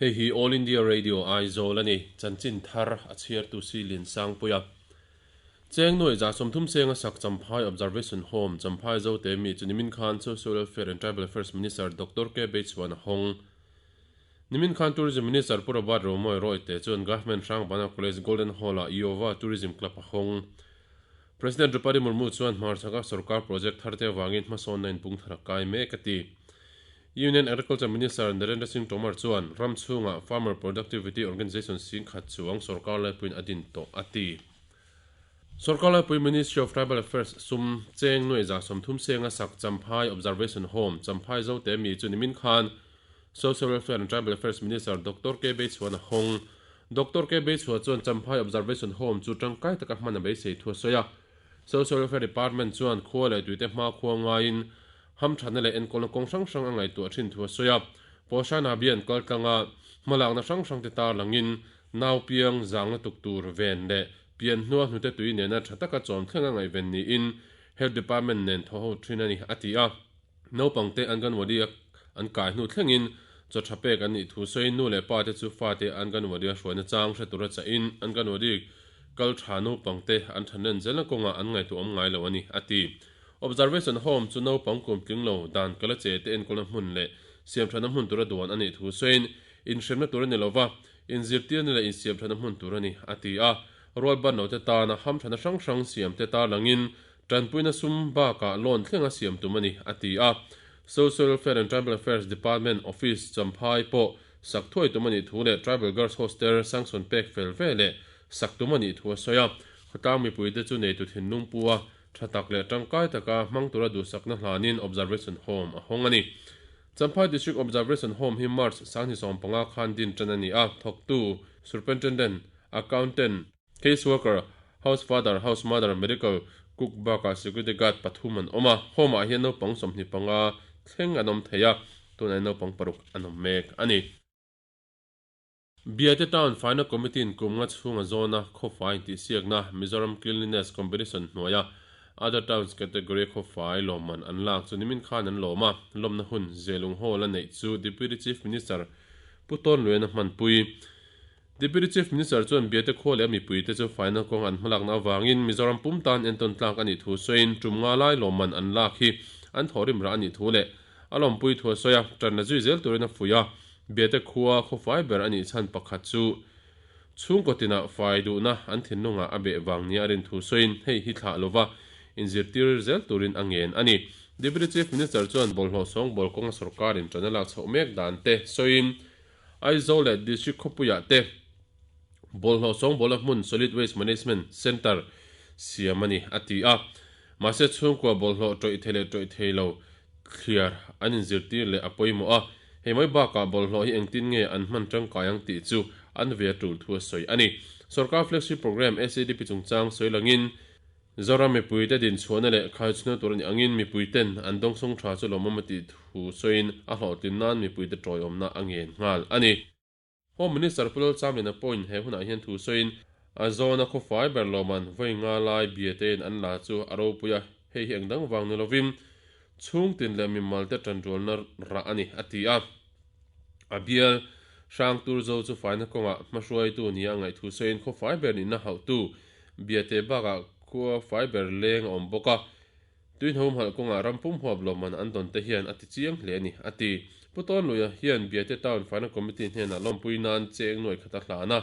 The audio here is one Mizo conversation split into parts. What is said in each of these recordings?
Hei hi All India Radio Aizawl a ni. Chanchin thar a chhiartu si Liansangpuia. Cheng nuai 30 senga sak Champhai Observation Home, Champhai Zote mi chu nimin khan Social Welfare and Tribal Affairs Minister Doctor K Beichhuan a hawng. Nimin khan Tourism Minister Pu Robert Romawia Royte chuan Government Hrangbana College Golden Hall-ah Yova Tourism Club a hawng. President Draupadi Murmu chuan hmarchhaka sorkar project tharte avangin hmasawnna inpung thar a kai mek a ti. Union Agriculture Minister Narendra Singh Tomar chuan ram chhungah Farmer Productivity Organisation sing khat chuang sorkar laipuiin a din tawh a ti. Sorkar laipui Ministry of Tribal Affairs sum cheng nuai 30 senga sak Champhai Observation Home, Champhai Zote mi chu nimin khan Social Welfare and Tribal Affairs Minister Doctor K Beichhuan a hawng. Doctor K Beichhua chuan Champhai Observation Home chu tangkai taka hman a beisei thu a sawi a. Social Welfare Department chuan khua leh tuite hma khua ngaiin hamthatna leh enkawlna kawng hrang hrang a ngaihtuah thin thu a sawi a. Poshan Abhiyan kaltlanga hmalakna hrang hrang te tarlangin nau piang zangna tuk tur ven leh pian hnua hnute tui nena tha taka chawm thleng a ngaihven niin Health Department nen thaw ho thin a ni, a ti a. Naupangte Anganwadi a an kai hnu thlengin chaw tha pek an nih thu sawiin nu leh pa te chu fate Anganwadi a hruaina chang hre tura chahin Anganwadi kal tha naupangte an thanlen zelna kawngah an ngaihtuah awm ngai lo a ni, a ti. Observation Home chu naupang kum tling lo dan kala che te enkawlna hmun leh siamthatna hmun tura duan a nih thu sawiin inhremna tur a ni lova, inzirtirna leh insiamthatna hmun tur a ni, a ti a. Rual ban lo te tana hamthatna hrang hrang siam te tarlangin tanpuina sum bakah loan thlenga siam tum a ni, a ti a. Social Welfare and Tribal Affairs Department Office Champhai pawh sak thuai tum a nih thu leh Tribal Girls Hostel sanction pek fel ve leh sak tum a nih thu a sawi a. Khawtlang mipuite chu neitu thinlung pu a Tha tak leh tangkai taka hmang tura duhsakna hlanin Observation Home a hawng a ni. Champhai District Observation Home hi March 2015 khan din tan a ni a, thawktu, Superintendent, Accountant, Case Worker, House Father, House Mother, Medical, Cook bakah Security Guard pathum an awm a, Home ah hian naupang 25 thleng an awm thei a, tunah hian naupang paruk an awm mek a ni. Biate Town Faina Committee-in kum nga chhunga zawna khawfai intihsiakna Mizoram Cleanliness Competition hnuaia Other Towns category khawfai lawmman an lak chu nimin khan an lawm a, lawmna hun Zelung Hall a neih chu Deputy Chief Minister Pu Tawn Luena hmanpui. Deputy Chief Minister chuan Biate khua leh a mipuite chu faina kawng an hmalakna avangin Mizoram pum tan entawn tlak a nih thu sawiin tum nga lai lawmman an lak hi an thawhrim rah a nih thu leh a lawmpui thu a sawi a, tanna zui zel turin a fuih a. Biate khua khawfai ber a nih chhan pakhat chu chhungkaw tinah fai duhna an thinlungah a beh vang nia a rin thu sawiin hei hi thlah lova inzirtir zel turin a ngen a ni. Deputy Chief Minister chuan bawlhhlawh sawngbawl kawnga sorkarin ṭan a lak chhoh mek dan te sawiin Aizawl leh District khawpuiah te bawlhhlawh sawngbawla hmun Solid Waste Management Centre siam a ni a ti a. Mahse chhungkua bawlhhlawh ṭawih thei leh ṭawih thei lo thliar an inzirtir leh a pawimawh a, hei mai bakah bawlhhlawh hi engtin nge an hman tangkai ang tih chu an ve a tul thu a sawi a ni. Sorkar Flagship Programme SEDP chungchang sawi langin Zoram mipuite dinchhuahna leh khaichhuna tur a nih angin mipuiten an dawngsawng tha chu lawmawm a tih thu sawiin a hlawhtlin nan mipuite tawiawmna a ngen nghal a ni. Home Minister Pu Lalchamlina pawhin he hunah hian thu sawiin a zawna khawfai ber lawman vawi nga lai biatein an la chu a ropui a, hei hi engdang vang ni lovin chhungtin leh mimalte tanrualna rah a ni, a ti a. A bial hrang tur zo chu faina kawngah hmahruaitu nia a ngaih thu sawiin khawfai ber nihna hauhtu biate bakah khua fai ber leng a awm bawk a. Tuinho hmalh kawngah ram pum huap lawmman an dawn te hian a ti chiang hle a ni, a ti. Pu Tawnluia hian Biate Town Faina Committee hnenah lawmpui nan cheng nuai khat a hlan a,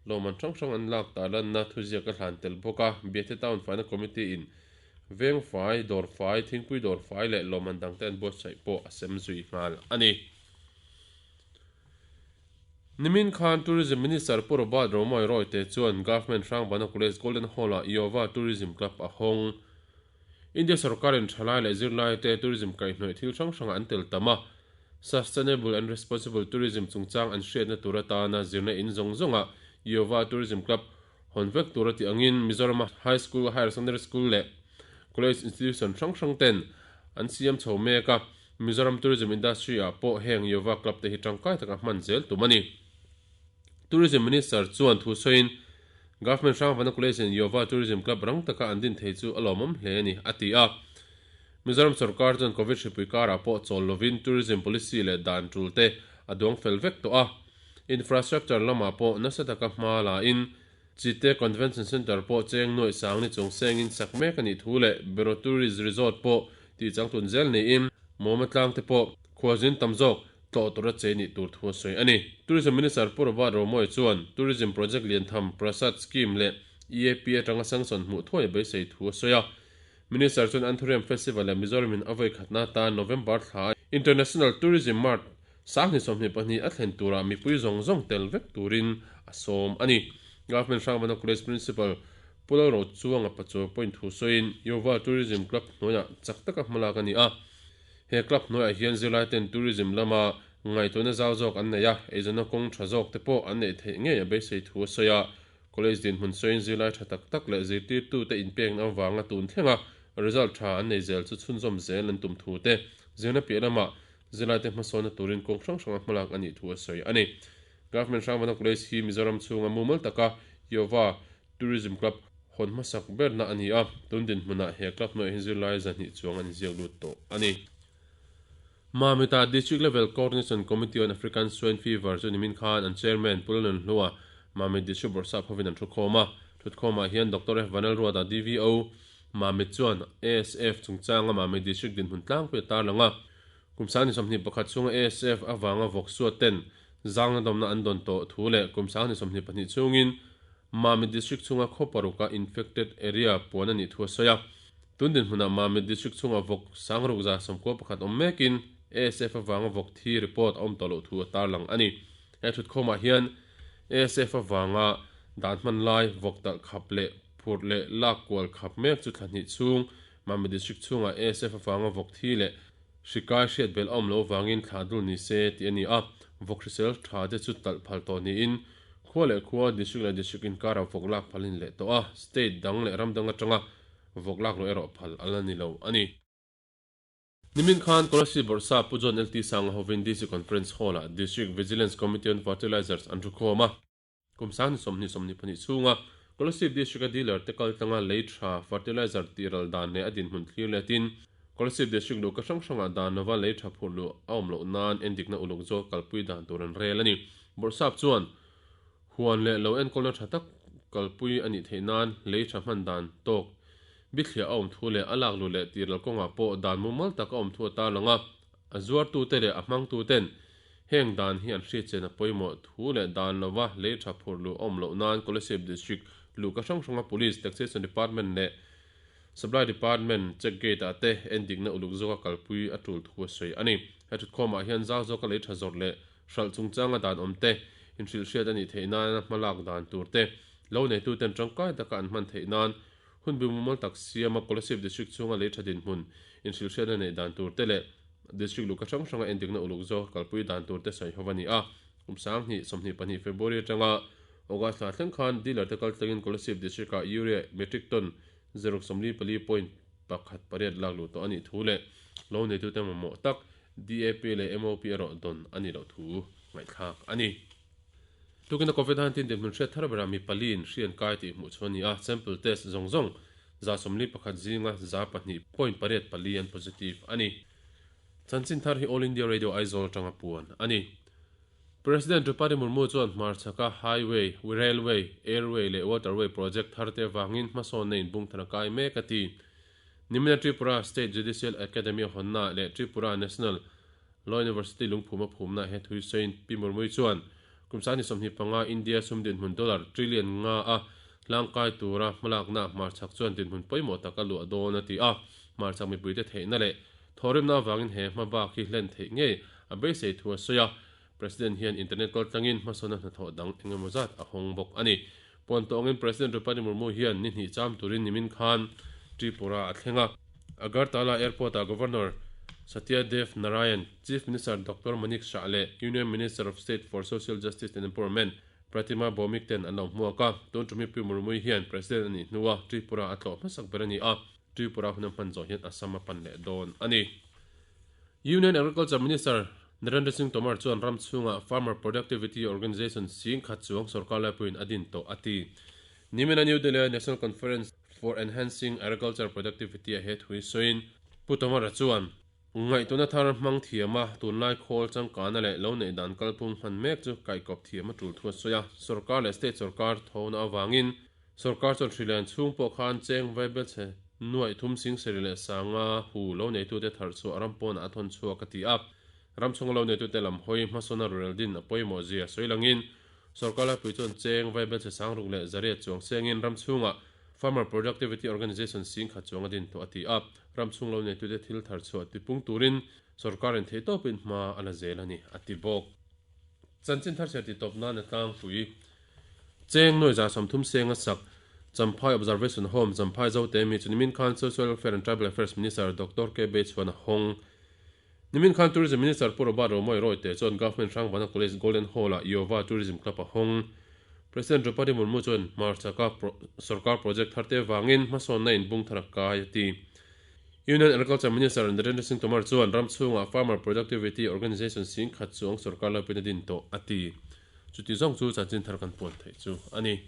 lawmman hrang hrang an lak ta lanna thuziak a hlan tel bawk a. Biate Town Faina Committee in veng fai, dawr fai, thingpui dawr fai leh lawmman dangte an buatsaih pawh a sem zui nghal a ni. Nimin khan Tourism Minister Pu Robert Romawia Royte chuan Government Hrangbana College Golden Hall-ah Yova Tourism Club a hawng. India sorkarin thalai leh zirlaite tourism kaihhnawih thil hrang hrangah an tel tam a, Sustainable and Responsible Tourism chungchang an hriatna tur atana zirna in zawng zawngah Yova Tourism Club hawn vek tur a tih angin Mizorama High School, Higher Secondary School leh College Institution hrang hrang ten an siam chho mek a, Mizoram Tourism Industry ah pawh heng Yova Club te hi tangkai taka hman zel tum a ni. Tourism Minister chuan thu sawiin Government Hrangvana College in Yova Tourism Club rang taka an din thei chu a lawmawm hle a ni, a ti a. Mizoram sorkar chuan Covid hripui karah pawh chawl lovin Tourism Policy leh dan tul te a duang fel vek tawh a. Infrastructure lamah pawh nasa taka hma la in Chite Convention Centre pawh cheng nuaih sang ni chung sengin sak mek a nih thu leh Beraw Tourist Resort pawh tih changtlun zel niin Mawma tlang te pawh khualzin tam zawk tlawh tura chei nih tur thu a sawi a ni. Tourism Minister Pu Robert Romawia chuan Tourism Project liantham Prasad Scheme leh EAP atanga sanction hmuh thuai a beisei thu a sawi a. Minister chuan Anthurium Festival leh Mizoram in a vawi khatna atan November thla International Tourism Mart 2022 a thlen turah mipui zawng zawng tel vek turin a sawm a ni. Government Hrangvana College Principal Pu Lalro Chuanga Pachuau pawhin thu sawiin Yoval Tourism Club hnuaiah chak taka hmalak a ni a. He club hnuaiah hian zirlaiten tourism lama ngaihtuahna zau zawk an nei a, eizawnna kawng tha zawk te pawh an neih theih ngei a beisei thu a sawi a. College dinhmun sawiin zirlai tha tak tak leh zirtirtute inpekna avanga tun thlenga result tha an nei zel chu chhunzawm zel an tum thu te, zirna piah lamah zirlaite hmasawnna turin kawng hrang hranga hmalak a nih thu a sawi a ni. Government Hrangvana College hi Mizoram chhunga mumal taka Yova Tourism Club hawn hmasak berna a ni a, tun dinhmunah he club hnuaiah hian zirlai 200 chuang an inziak lut tawh a ni. Mamita District Level Coordination Committee on African Swine Fever chu nimin khan an Chairman Pu Lalnunhlua, Mamit District Bawrhsap hovin an thukhawm a. Thutkhawmah hian Doctor F. Vanlalruata, DVO, Mamit chuan ASF chungchanga Mamit District dinhmun tlangpui a tarlang a. Kum 2021 chhunga ASF avanga vawk suat ten zangna dawmna an dawn tawh thu leh kum 2022 chhungin Mamit District chhunga khaw paruka infected area puan a nih thu a sawi a. Tun dinhmunah Mamit District chhunga vawk 6091 awm mekin ASF avanga vawk thi report a awm tawh loh thu a tarlang a ni. He thutkhawmah hian ASF avanga dan hman lai vawk talh khap leh phurh leh lak kual khap mek chu thla hnih chhung Mamit District chhungah ASF avanga vawk thi leh hri kai hriat belh a awm loh avangin thla dul ni se tih a ni a. Vawk hrisel tha te chu talh phal tawh niin khua leh khua, district leh district inkarah vawk lak phal in leh tawh a, state dang leh ram dang atanga vawk lak loh erawh phal a la ni lo a ni. Nimin khan Kolasib Bawrhsa Pu John LT Sanga hovin DC Conference Hall-ah District Vigilance Committee on Fertilizers an thukhawm a. Kum 2022 chhunga Kolasib District-a dealer te kaltlanga lei tha fertilizer tih ral dan leh a dinhmun thlir letin Kolasib District luhka hrang hrangah dan lova lei tha phurh luh a awm loh nan endikna uluk zawk kalpui dan tur an rel a ni. Bawrhsap chuan huan leh lo enkawlna tha tak kalpui a nih theih nan lei tha hman dan tawk bithliah a awm thu leh a lak luh leh tih ral kawngah pawh dan mumal tak a awm thu a tarlang a. A zuartute leh a hmangtuten heng dan hi an hriatchen a pawimawh thu leh dan lova lei tha phurh luh a awm loh nan Kolasib District luhka hrang hranga Police, Taxation Department leh Supply Department check gate ah te endikna uluk zawka kalpui a tul thu a sawi a ni. He thutkhawmah hian zau zawka lei tha zawrh leh hralh chungchanga dan awm te, inhrilhhriat a nih theih nana hmalak dan tur te, lo neituten tangkai taka an hman theih nan Hun bi mumal tak siama Kolasib District chhunga lei tha dinhmun inhrilhhriatna neih dan tur te leh District luhka hrang hranga endikna uluk zawk kalpui dan tur te sawi ho a ni a. Kum 2022 February atanga August thla thleng khan dealer te kaltlangin Kolasib District-ah Urea metric ton 0.44.18 lak luh tawh a nih thu leh lo neitute mamawh tak DAP leh MOP erawh dawn a nih loh thu ngaihthlak a ni. Tukina Covid 19 dinhmun hriat thar berah mi paliin hri an kai tih hmuh chu a ni a, sample test zawng zawng 41 zinga 2.84 an positive a ni. Chanchin thar hi All India Radio Aizawl atanga puan a ni. President Draupadi Murmu chuan hmarchhaka Highway, Railway, Airway leh Waterway project tharte avangin hmasawnna inbung thar a kai mek a ti. Nimina Tripura State Judicial Academy a hawnna leh Tripura National Law University lungphum a phumna he thui sawiin Pi Murmui chuan kum 25 India sum dinhmun dollar trillion nga a hlangkai tura hmalakna hmarchhak chuan dinhmun pawimawh tak a luah dawn a ti a. Hmarchhak mipuite theihna leh thawhrimna avangin he hma bak hi hlen theih ngei a beisei thu a sawi a. President hian internet kaltlangin hmasawnna hnathawh dang eng emaw zat a hawng bawk a ni. Puan tawngin President Draupadi Murmu hian ni hnih cham turin nimin khan Tripura a thleng a. Agartala Airport-ah Governor Satya Dev Narayan, Chief Minister Doctor Manik Shah leh Union Minister of State for Social Justice and Empowerment Pratima Bhowmik ten an lo hmuak a. Tun ṭumi Pi Murmu hian President a nih hnua Tripura a tlawh hmasak ber a ni a, Tripura hun a hman zawh hian Assam a pan leh dawn a ni. Union Agriculture Minister Narendra Singh Tomar chuan ram chhunga Farmer Productivity Organisation sing khat chuang sorkar laipuiin a din tawh a ti. Nimina New Delhi-a National Conference for Enhancing Agriculture Productivity-ah he thu hi sawiin Pu Tomar-a chuan. Ngaihtuahna thar hmang thiam a, tunlai khawl changkana leh lo neih dan kalphung hman mek chu kaihkawp thiam a tul thu a sawi a. Sorkar leh state sorkar thona avangin sorkar chuan hrilen chhung pawh khan cheng vaibel chhe nuaih thum sing sarih leh sanga hu lo neitute thar chhuah ram pawnah a thawn chhuak a ti a. Ram chhunga lo neitute lam hawi hmasawna rurel din a pawimawh zia sawi langin sorkar laipui chuan cheng vaibel chhe sangruk leh zariat chuang sengin ram chhungah Farmer Productivity Organisation sing khat chuang a din tawh a ti a. Ram chhung lo neitute thil thar chhuah tipung turin sorkarin theihtawpin hma a la zel a ni, a ti bawk. Chanchin thar chhiar titawp nan a tlangpui. Cheng nuai 30 senga sak Champhai Observation Home, Champhai Zote mi chu nimin khan Social Welfare and Tribal Affairs Minister Doctor K Beichhuan a hawng. Nimin khan Tourism Minister Pu Robert Romawia Rawite chuan Government Hrangvana College Golden Hall-ah Yova Tourism Club a hawng. President Draupadi Murmu chuan hmarchhaka sorkar project tharte vangin hmasawnna inbung thar a kai a ti. Union Agriculture Minister Narendra Singh Tomar chuan ram chhungah Farmer Productivity Organisation sing khat chuang sorkar laipui na din tawh a ti. Chuti zawng chu chanchin thar kan puan theih chu a ni.